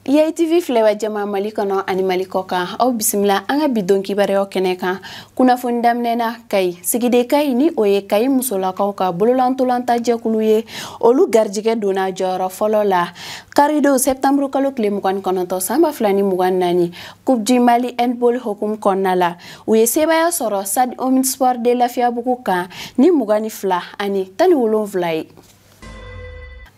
IATV filɛba jama Mali kɔnɔ ani Mali kɔ kan, aw bisimila an ka bi don kibaruyaw kɛnɛ kan. Kunnafoni daminɛ na, Kayi sigide Kayi, ni o ye Kayi musolakaw ka bololantolanta jɛkulu ye, olu garijɛgɛ donna jɔyɔrɔ fɔlɔ la karidon septembre kalo tile 29 san 2024, Coupe du Mali handball hokumu kɔnɔna la. U ye sebaaya sɔrɔ Stade Omnisport de Lafiyabugu kan ni 22 ani 17 ye.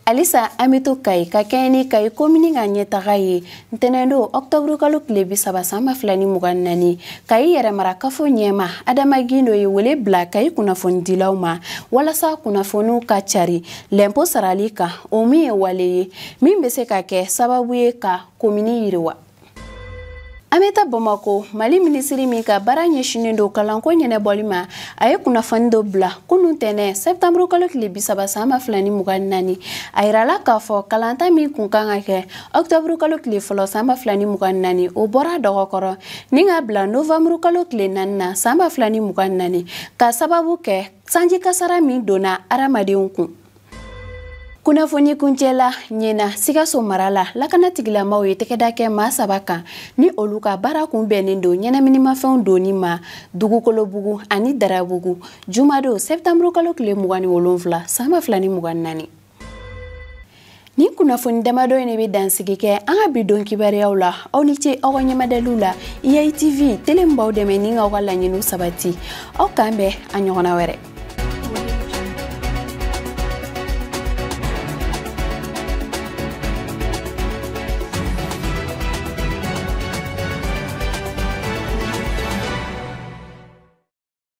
Halisa an bɛ to Kayi ka kɛɲɛ ni Kayi komini ka ɲɛtaga ye. Ntɛnɛndon ɔkutɔburu kalo tile 30 san 2024, Kayi yɛrɛmarakafo ɲɛma Adama Gindo ye wele bila Kayi kunnafonidilaw ma walasa kunnafoniw ka cari lɛnpo sarali kan, o min ye wale ye min bɛ se ka kɛ sababu ye ka komini yiriwa. An bɛ taa Bamako. Mali minisiri min ka baara ɲɛsinnen don kalanko ɲɛnɛbɔli ma, a ye kunnafoni dɔ bila kunun tɛnɛ sɛptanburu kalo tile 30 san 2024. A yirala k'a fɔ kalanta min kun kan ka kɛ ɔkutɔburu kalo tile 1 san 2024, o bɔra dɔgɔkɔrɔ ni ka bila novanburu kalo tile 4 na san 2024, ka sababu kɛ sanji kasara min donna hadamadenw kun. Kunnafoni kuncɛla ɲɛna, Sikaso mara la, lakana tigilamaw ye tɛgɛda kɛ maa saba kan ni olu ka baara kun bɛnnen don ɲɛnaminimafɛnw donni ma Dugukolobugu ani Darabugu, jumadon sɛptanburu kalo tile 27 san 2024. Nin kunnafoni damadɔ in de bɛ dansigi kɛ an ka bi don kibaruyaw la. Aw ni ce aw ka ɲɛmadaliw la. IATV tele b'aw dɛmɛ ni k'aw ka laɲiniw sabati. Aw k'an bɛn a ɲɔgɔnna wɛrɛ.